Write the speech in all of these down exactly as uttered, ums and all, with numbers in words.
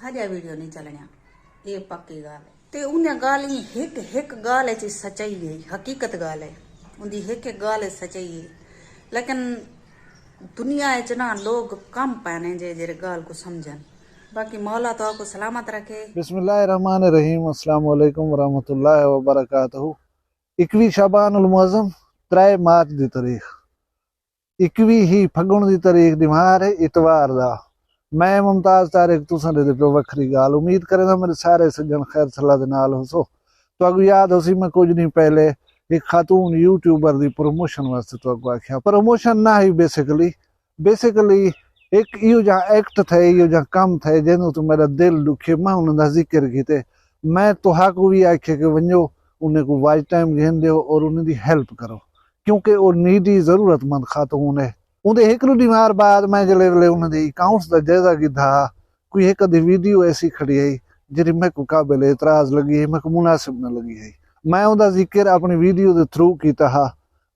ہجا ویڈیو نہیں چلنیا، اے پکی گال ہے۔ تے اوندیاں گالیں ہک ہک گال اچ سچائی ہے، حقیقت گال ہے۔ اوندی ہک ہک گال اچ سچائی ہے، لیکن دنیا اچ نا لوگ کم پینے جے جیرے گال کو سمجھن۔ باقی مولا تو کو سلامت رکھے۔ بسم اللہ الرحمن الرحیم۔ السلام علیکم ورحمۃ اللہ وبرکاتہ۔ اکوی شعبان المعظم، ترے مارچ دی تاریخ، اکوی ہی پھگن دی تاریخ ڈیوار ہے، اتوار دا۔ میں ممتاز طارق تساں دے تے پیو وکھری گال۔ امید کرے دا میرے سارے سجن خیر صلاح دے نال ہو سو۔ تو اگو یاد ہو سی میں کچھ دن پہلے ایک خاتون یوٹیوبر دی پروموشن واسطے تو اگو آکھیا، پروموشن نہ ہی بیسیکلی، بیسیکلی ایک ایو جا ایکٹ تھے، ایو جا کم تھے جن تو میرا دل دکھے۔ میں انہاں دا ذکر کیتے، میں تو ہاکو بھی آکھے کہ ونجو انہیں کو واچ ٹائم گھن دیو اور انہیں دی ہیلپ کرو، کیونکہ او نیڈی ضرورت مند خاتون ہے۔ اوندے ہک ݙو ݙینہہ بعد میں جلے ویلے انہاں دے اکاؤنٹس دا جائزہ گھدا، کوئی ہک ادھی ویڈیو ایسی کھڑی ہئی جیڑھی میکوں قابل اعتراض لڳی ہئی، میکوں مناسب نہ لڳی ہئی۔ میں اوندا ذکر اپݨی ویڈیو دے تھرو کیتا ہا۔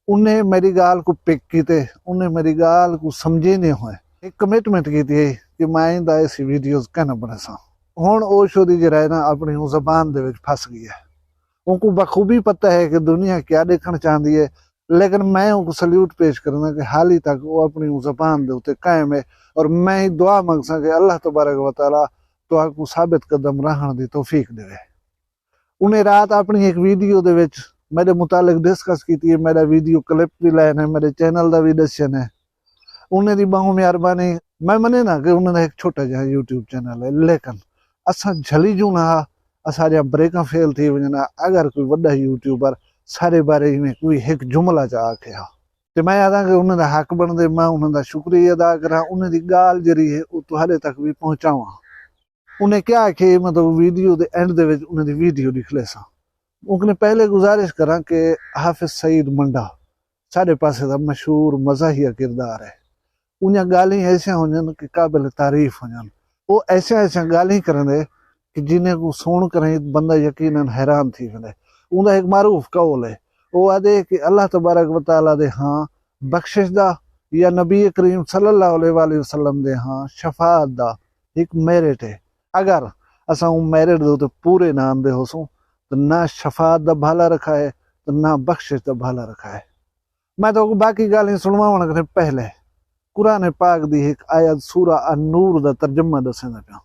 انہیں میری ڳالھ کوں پک کیتے، انہیں میری ڳالھ کوں سمجھیندے ہوئے ہک کمٹمنٹ کیتی ہئی کہ میں آئندہ ایسی ویڈیوز کائناں بݨیساں۔ ہݨ او شودی جیڑھا ہے نا اپݨی اوں زبان دے وچ پھس ڳئی ہے۔ اونکوں بخوبی پتہ ہے کہ دنیا کیا ݙیکھݨ چاہندی ہے، لیکن میں اونکوں سلیوٹ پیش کرینداں کہ حالی تک او اپݨی اوں زبان دے اتے قائم ہے، اور میں ہی دعا منگساں کہ اللہ تبارک و تعالیٰ تہاکوں ثابت قدم رہݨ دی توفیق ݙیوے۔ انہیں رات اپݨی ہک ویڈیو دے وچ میݙے متعلق ڈسکس کیتی ہے، میݙا ویڈیو کلپ وی لین ہے، میݙے چینل دا وی ݙسین ہے۔ انہیں دی ٻہوں مہربانی۔ میں منینداں کہ انہیں دا ہک چھوٹا جہا یوٹیوب چینل ہے، لیکن اساں جھلی جوں نہ ہا، اساݙیاں بریکاں فیل تھی ونڄن ہا۔ اگر کوئی وݙا یوٹیوبر ساݙے بارے ایویں کوئی ہک جملہ چا آکھے ہا تے میں آہداں کہ انہیں دا حق بݨدے میں انہیں دا شکریہ ادا کراں، انہیں دی ڳالھ جیڑھی ہے او تہاݙے تک وی پہنچاواں۔ انہیں کیا آکھے، مطلب ویڈیو دے اینڈ دے وچ انہیں دی ویڈیو ݙکھلیساں۔ اونکوں پہلے گزارش کراں کہ حافظ سعید منڈا ساݙے پاسے دا مشہور مزاحیہ کردار ہے۔ اوندیاں ڳالھیں ایسیاں ہونجن کہ قابل تعریف ہونجن۔ او ایسیاں ایسیاں ڳالھیں کریندے کہ جنہیں کوں سݨ کریں بندہ یقیناً حیران تھی ویندے۔ اوندا ہک معروف قول ہے، او آہدے کہ اللہ تبارک و تعالیٰ دے ہاں بخشش دا یا نبی کریم صلی اللہ علیہ وآلہ وسلم دے ہاں شفاعت دا ہک میرٹ ہے۔ اگر اساں اوں میرٹ دے اتے پورے نہ آندے ہوسوں تاں نہ شفاعت دا بھالا رکھا ہے تاں نہ بخشش دا بھالا رکھا ہے۔ میں تہاکوں باقی ڳالھیں سݨواوݨ کنیں پہلے قرآن پاک دی ہک آیت سورہ النور دا ترجمہ ݙسیندا پیاں۔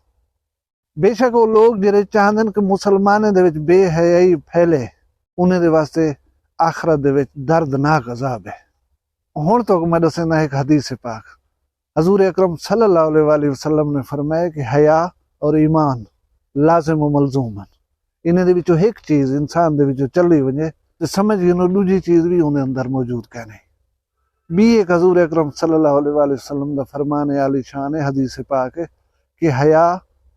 بیشک او لوک جیڑھے چاہندن کہ مسلمانیں دے وچ بے حیائی پھیلے، انہیں دے واسطے آخرت دے وچ دردناک عذاب ہے۔ ہݨ تہاکوں میں ݙسیندا ہک حدیث پاک۔ حضور اکرم صلی اللہ علیہ وآلہ وسلم نے فرمایا کہ حیا اور ایمان لازم و ملزوم ہن۔ انہیں دے وچوں ہک چیز انسان دے وچوں چلی ونڄے تے سمجھ گھنو ݙوجھی چیز وی اوندے اندر موجود کائنی۔ ٻی ہک حضور اکرم صلی اللہ علیہ وآلہ وسلم دا فرمان عالی شان ہے، حدیث پاک ہے کہ حیا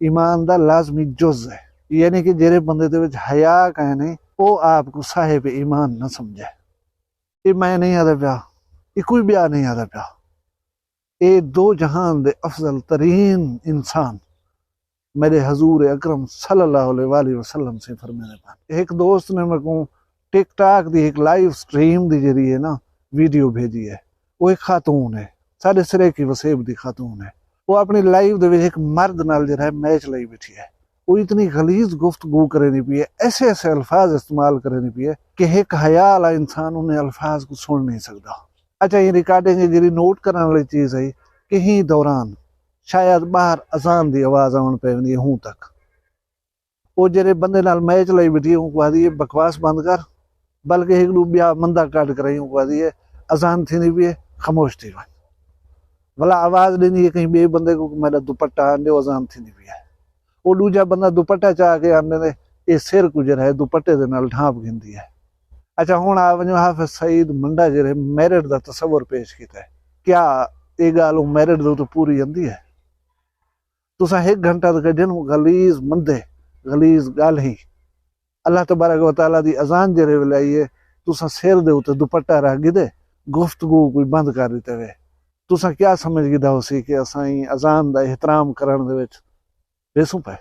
ایمان دا لازمی جز ہے، یعنی کہ جیڑھے بندے دے وچ حیا کائنی او آپ کوں صاحب ایمان نہ سمجھے۔ اے میں نہیں آہدا پیا، اے کوئی ٻیا نہیں آہدا پیا۔ اے دو جہان دے افضل ترین انسان میݙے حضور اکرم صلی اللہ علیہ وآلہ وسلم سے فرمیندے پن۔ ہک دوست نے میکوں ٹک ٹاک دی ہک لائیو سٹریم دی جیڑھی ہے نا ویڈیو بھیجی ہے، او ہک خاتون ہے، ساݙے سرائیکی وسیب دی خاتون ہے۔ او اپݨی لائیو دے وچ ہک مرد نال جیڑھا ہے میچ لائی بیٹھی ہے۔ او اتنی غلیظ گفتگو کریندی پئی ہے، ایسے ایسے الفاظ استعمال کریندی پئی ہے کہ ہک حیا آلا انسان انہیں الفاظ کوں سݨ نہیں سڳدا۔ اچھا، ایں ریکارڈنگ ہے جیڑھی نوٹ کرݨ والی چیز ہے کہ ایں دوران شاید ٻاہر اذان دی آواز آوݨ پئی ویندی ہے ہوں تک۔ او جیڑھے بندے نال میچ لائی بیٹھی ہے اونکوں آہدی ہے بکواس بند کر، بلکہ ہک ݙو ٻیا مندا کڈھ کرائی اونکوں آہدی ہے اذان تھیندی پئی ہے، خاموش تھی ونڄ۔ ولا آواز ݙیندی ہے کہیں ٻئے بندے کوں کہ میݙا دوپٹہ آن ݙیو، اذان تھیندی پئی ہے۔ او ݙوجھا بندہ دوپٹہ چا کے آندے نے، اے سر کوں جیڑھا ہے دوپٹے دے نال ڈھانپ گھندی ہے۔ اچھا، ہݨ آ ونڄو حافظ سعید منڈا جیڑھے میرٹ دا تصور پیش کیتا ہے۔ کیا اے ڳالھ او میرٹ دے اتے پوری آندی ہے؟ تساں ہک گھنٹہ تے کڈھن غلیظ مندے، غلیظ ڳالھیں۔ اللہ تبارک و تعالیٰ دی اذان جیڑھے ویلے آئی ہے، تساں سر دے اتے دوپٹہ رکھ گھدے، گفتگو کوئی بند کر ݙتے وے۔ تساں کیا سمجھ گھدا ہوسی کہ اساں ایں اذان دا احترام کرݨ دے وچ ویسوں پئے؟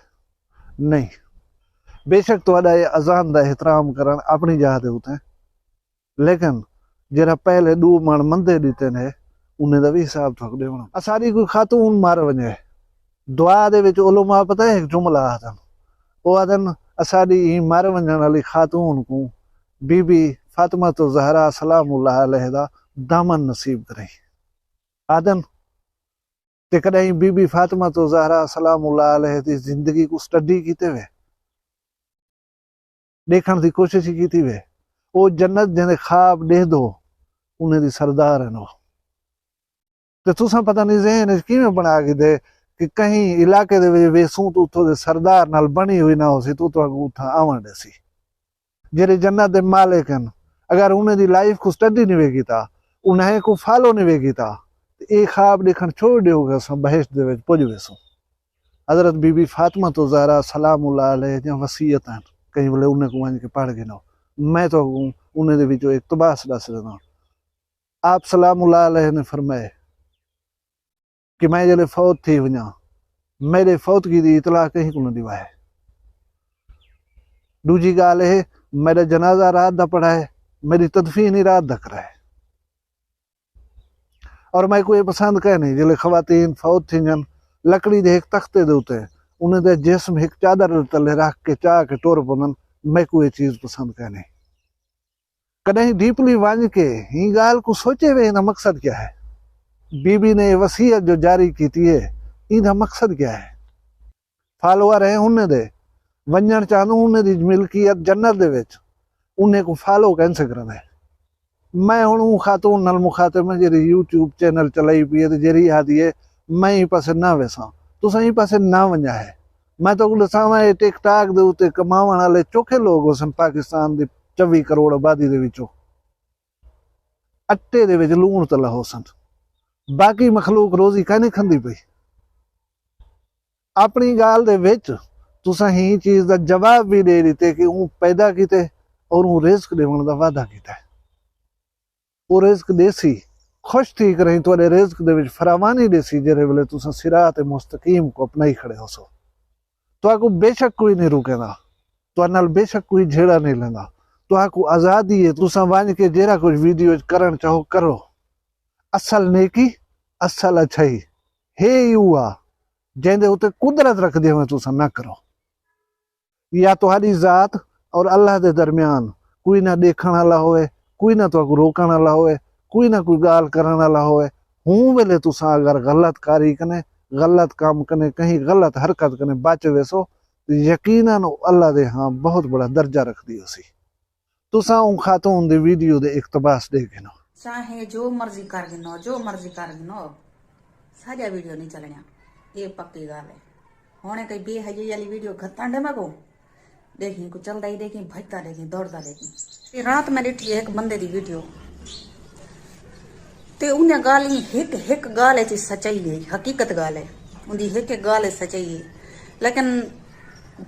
نہیں۔ بیشک تہاݙا اے اذان دا احترام کرݨ اپݨی جاہ دے اتے، لیکن جیڑھا پہلے ݙو مݨ مندے ݙتے نے، انہیں دا وی حساب تہاکوں ݙیوݨا۔ اساݙی کوئی خاتون مر ونڄے، دعا دے وچ علماء پتہ ہے ہک جملہ آہدن، او آہدن، اساݙی ایں مر ونڄݨ والی خاتون کوں بی بی فاطمۃ الزہرا سلام اللہ علیہ دا دامن نصیب کریں۔ آہدن، تے کݙاہیں بی بی فاطمۃ الزہرا سلام اللہ علیہ دی زندگی کوں سٹڈی کیتے وے، ݙیکھݨ دی کوشش ہی کیتی وے۔ او جنت جیندے خواب ݙیہدو، انہیں دی سردار ہن او۔ تے تساں پتہ نہیں ذہن وچ کیویں بݨا گھدے کہ کہیں علاقے دے وچ ویسوں تو اتھوں دے سردار نال بݨی ہوئی نہ ہوسی تو تہاکوں اتھاں آوݨ ݙیسی۔ جیڑھے جنت دے مالک ہن، اگر انہیں دی لائف کوں سٹڈی نہیں وے کیتا، انہیں کوں فالو نہیں وے کیتا، تے اے خواب ݙیکھݨ چھوڑ ݙیو کہ اساں بہشت دے وچ پڄ ویسوں۔ حضرت بی بی فاطمۃ الزہرا سلام اللہ علیہ دیاں وصیتاں ہن، کہیں ویلے انہیں کوں ونڄ کے پڑھ گھنو۔ میں تہاکوں انہیں دے وچوں اقتباس ݙس ݙینداں۔ آپ سلام اللہ علیہ نے فرمائے کہ میں جیلے فوت تھی ونڄاں، میݙے فوتگی دی اطلاع کہیں کوں نہ ݙیوائے۔ ݙوجھی ڳالھ اے، میݙا جنازہ رات دا پڑھائے، میݙی تدفین ہی رات دا کرائے۔ اور میکوں اے پسند کائنی جیلے خواتین فوت تھیندن، لکڑی دے ہک تختے دے اتے انہیں دا جسم ہک چادر دے تلے رکھ کے چا کے ٹر پوندن، میکوں اے چیز پسند کائنی۔ کݙاہیں ڈیپلی ونڄ کے ایں ڳالھ کوں سوچے وے ایندا مقصد کیا ہے؟ بی بی نے اے وصیت جو جاری کیتی ہے، ایندا مقصد کیا ہے؟ فالوور ہیں انہیں دے، ونڄݨ چاہندوں انہیں دی ملکیت جنت دے وچ، انہیں کوں فالو کیسے کریندے؟ میں ہݨ اوں خاتون نال مخاطب ہاں جیڑھی یوٹیوب چینل چلائی پئی ہے تے جیڑھی آہدی ہے میں ایں پاسے نہ ویساں، تساں ایں پاسے نہ ونڄا ہے۔ میں تہاکوں ݙساواں، اے ٹک ٹاک دے اتے کماوݨ آلے چوکھے لوک ہوسن پاکستان دی چوی کروڑ آبادی دے وچوں، اٹے دے وچ لوݨ تلا ہوسن، باقی مخلوق روزی کائنی کھاندی پئی۔ اپݨی ڳالھ دے وچ تساں ہیں چیز دا جواب وی ݙے ݙتے کہ اوں پیدا کیتے اور اوں رزق ݙیوݨ دا وعدہ کیتا ہے۔ او رزق ݙیسی، خوش تھی کریں تہاݙے رزق دے وچ فراوانی ݙیسی جیڑھے ویلے تساں صراط مستقیم کوں اپنائی کھڑے ہوسو۔ تہاکوں بے شک کوئی نہیں روکیندا، تہاݙے نال بے شک کوئی جھیڑا نہیں لیندا۔ تہاکوں آزادی ہے، تساں ونڄ کے جیڑھا کجھ ویڈیو وچ کرݨ چاہو کرو۔ اصل نیکی، اصل اچھائی ہے ہی اوہا جیندے اتے قدرت رکھدے ہوئے تساں نہ کرو۔ یا تہاݙی ذات اور اللہ دے درمیان کوئی نہ ݙیکھݨ آلا ہوئے، کوئی نہ تہاکوں روکݨ آلا ہوئے، کوئی نہ کوئی ڳالھ کرݨ آلا ہوئے، ہوں ویلے تساں اگر غلط کاری کنے، غلط کم کنے، کہیں غلط حرکت کنے بچ ویسو تے یقیناً او اللہ دے ہاں بہت بڑا درجہ رکھدی ہوسی۔ تساں اوں خاتون دی ویڈیو دے اقتباس ݙے گھنو۔ چاہے جو مرضی کر گھنو، جو مرضی کر گھنو، ساݙیاں ویڈیو نہیں چلݨیاں۔ اے پکی ڳالھ ہے۔ ہݨ کئی بے حیائی والی ویڈیو گھتݨ ݙے میکوں، ݙیکھیں کوں چلدا ہی ݙیکھیں، بھڄدا ݙیکھیں، دوڑدا ݙیکھیں۔ اے رات میں ݙٹھی ہک بندے دی ویڈیو، تے اوندیاں ڳالھیں ہک ہک ڳالھ اچ سچائی ہے، حقیقت ڳالھ ہے، اوندی ہک ہک ڳالھ اچ سچائی ہے، لیکن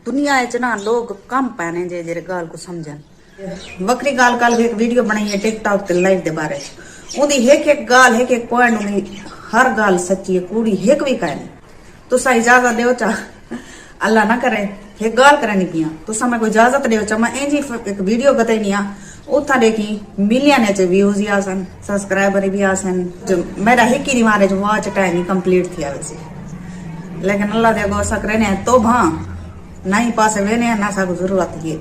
دنیا اچ نا لوگ کم پئے نے جے جیڑھے ڳالھ کوں سمجھن۔ وکری ڳالھ، کل ہک ویڈیو بݨائی ہے ٹک ٹاک تے لائیو دے بارے اچ، اوندی ہک ہک ڳالھ، ہک ہک پوائنٹ، اوندی ہر ڳالھ سچی ہے، کوڑی ہک وی کائنی۔ تساں اجازت ݙیو چا، اللہ نہ کرے، ہک ڳالھ کرینی پیاں، تساں میکوں اجازت ݙیو چا، میں اینجھی ف-، ہک ویڈیو گھتینی آ، اتھاں ݙیکھیں ملین اچ ویوز ہی آسن، سبسکرائبر بھی آسن، جو میݙا ہک ہی ݙینہوار اچ واچ ٹائم ہی کمپلیٹ تھیا ویسی۔ لیکن اللہ دے اڳوں اساں کرینے ہیں توبہ، نہ ہی پاسے وینے ہیں، نہ ساکوں ضرورت ہے۔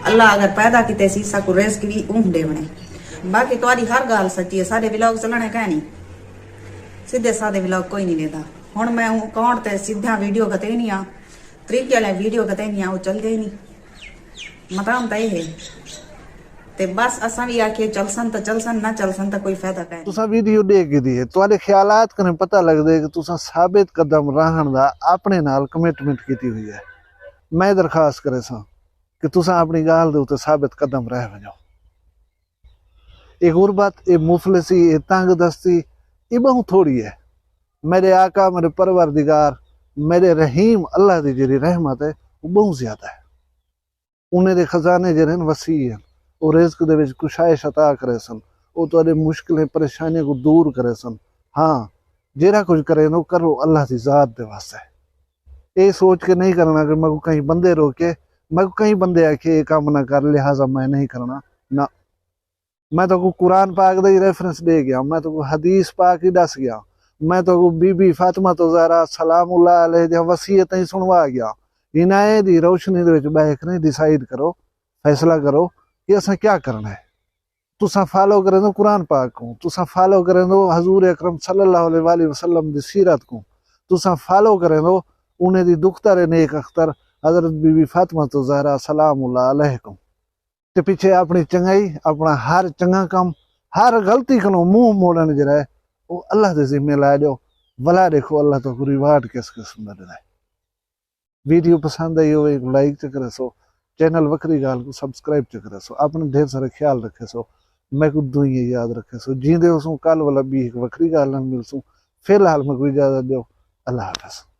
اللہ اگر پیدا کیتے سی، ساکوں رزق بھی اونہہ ݙیوݨے۔ باقی تہاݙی ہر ڳالھ سچی ہے، ساݙے ولاگ چلݨے کائنی، سدھے سادے ولاگ کوئی نہیں ویندا۔ ہݨ میں اوں اکاؤنٹ تے سدھا ویڈیو گھتینی آ، طریقے والے ویڈیو گھتینی آ، او چلدے ہی نہیں۔ متام تاں اے ہے۔ تے بس اساں وی آکھیے چلسن تاں چلسن، نہ چلسن تاں کوئی فائدہ کائنی۔ تساں ویڈیو ݙیکھ گھدی ہے، تہاݙے خیالات کنیں پتہ لڳدے کہ تساں ثابت قدم رہݨ دا اپݨے نال کمٹمنٹ کیتی ہوئی ہے۔ میں درخواست کریساں کہ تساں اپݨی ڳالھ دے اتے ثابت قدم رہ ونڄو۔ اے غربت، اے مفلسی، اے تنگ دستی، اے ٻہوں تھوڑی ہے۔ میݙے آقا، میݙے پروردگار، میݙے رحیم اللہ دی جیڑھی رحمت ہے، او ٻہوں زیادہ ہے۔ انہیں دے خزانے جیڑھے ہن وسیع ہن، او رزق دے وچ کشائش عطا کریسن، او تہاݙے مشکلیں پریشانیاں کوں دور کریسن۔ ہاں، جیڑھا کجھ کریندو کرو اللہ دی ذات دے واسطے۔ اے سوچ کے نہیں کرݨا کہ میکوں کہیں بندے روکے، میکوں کہیں بندے آکھے اے کم نہ کر لہذا میں نہیں کرݨا۔ نہ، میں تہاکوں قرآن پاک دا ہی ریفرنس ݙے ڳیا، میں تہاکوں حدیث پاک ہی ݙس ڳیا، میں تو بی بی فاطمہ تو زہرا سلام اللہ علیہ دیاں وصیتیں سنوا گیا۔ انہیں دی روشنی دے وچ ٻہہ کے ݙیسائیڈ کرو، فیصلہ کرو کہ اساں کیا کرݨا ہے۔ تساں فالو کریندو قرآن پاک کوں، تساں فالو کریندو حضور اکرم صلی اللہ علیہ وآلہ وسلم دی سیرت کوں، تساں فالو کریندو انہیں دی دختر نیک اختر حضرت بی بی فاطمہ تو زہرا سلام اللہ علیہ کوں۔ تے پچھے اپݨی چنڳائی، اپݨا ہر چنڳا کم، ہر غلطی کنوں منہ موڑݨ جیڑھا ہے، او اللہ دے ذمے لا ݙیو، ولا ݙیکھو اللہ تہاکوں ریوارڈ کس قسم دا ݙیندا ہے۔ ویڈیو پسند آئی ہووے، لائک چا کریسو، چینل وکھری ڳالھ کوں سبسکرائب چا کریسو۔ اپݨا ڈھیر سارا خیال رکھیسو، میکوں دعائیں یاد رکھیسو۔ جیندے ہوسوں، کل ولا ٻی ہک وکھری ڳالھ نال ملسوں۔ فی الحال میکوں اجازت ݙیو، اللہ حافظ۔